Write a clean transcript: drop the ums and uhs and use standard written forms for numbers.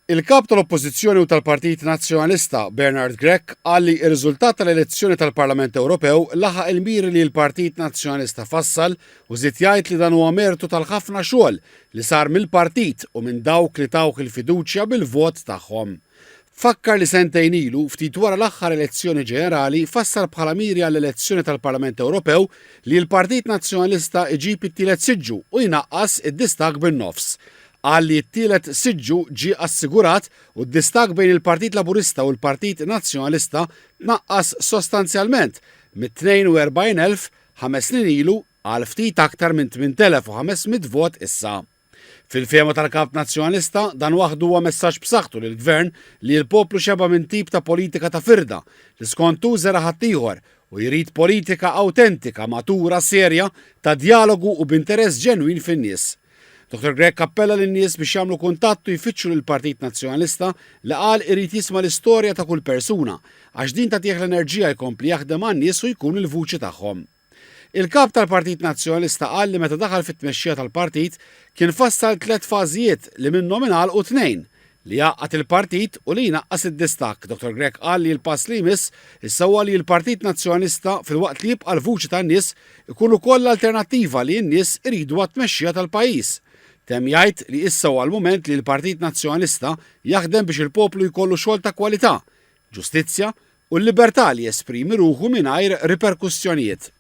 Il-Kap tal-Oppożizzjoni u tal-Partit Nazzjonalista, Bernard Grech, qal li r-riżultat tal-elezzjoni tal-Parlament Ewropew laħaq il-miri li l-Partit Nazzjonalista fassal u żied jgħid li dan huwa mertu tal-ħafna xogħol li sar mill-partit u minn dawk li tawh il-fiduċja bil-vot tagħhom. Fakkar li sentejn ilu, ftit wara l-aħħar elezzjoni ġenerali, fassal bħala miri għall-elezzjoni tal-Parlament Ewropew li l-Partit Nazzjonalista iġib it-tielet siġġu u jnaqqas id-distakk bin-nofs. Qal li t-tielet siġġu ġie assigurat u d-distakk bejn il-Partit Laburista u l-Partit Nazzjonalista tnaqqas sostanzjalment mit-42,000 ħames snin ilu għal ftit aktar minn 8,500 vot issa. Fil-fehma tal-Kap Nazzjonalista, dan waħdu huwa messaġġ b'saħħtu lill-Gvern li l-poplu xeba' minn tip ta' politika ta' firda li skont hu żera' ħaddieħor u jrid politika awtentika, matura, serja, ta' djalogu u b'interess ġenwin fin-nies. Dottor Grech appella lin-nies biex jagħmlu kuntatt u jfittxu lill-Partit Nazzjonalista li qal irid jisma' l-istorja ta' kull persuna għax din tagħtih l-enerġija jkompli jaħdem għan-nies u jkun il-vuċi tagħhom. Il-Kap tal-Partit Nazzjonalista qal li meta daħal fit-tmexxija tal-partit kien fassal tlett fażijiet li minnhom ingħalqu tnejn, li jgħaqqad il-partit u li jnaqqas id-distakk. Dottor Grech qal li l-pass li jmiss issa huwa li l-Partit Nazzjonalista, filwaqt li jibqa' l-vuċi tan-nies, ikun ukoll l-alternattiva li n-nies iridu għat-tmexxija tal-pajjiż. Temm jgħid li issa huwa l-mument li l-Partit Nazzjonalista jaħdem biex il-poplu jkollu xogħol ta' kwalità, ġustizzja u l-libertà li jesprimi ruħu mingħajr riperkussjonijiet.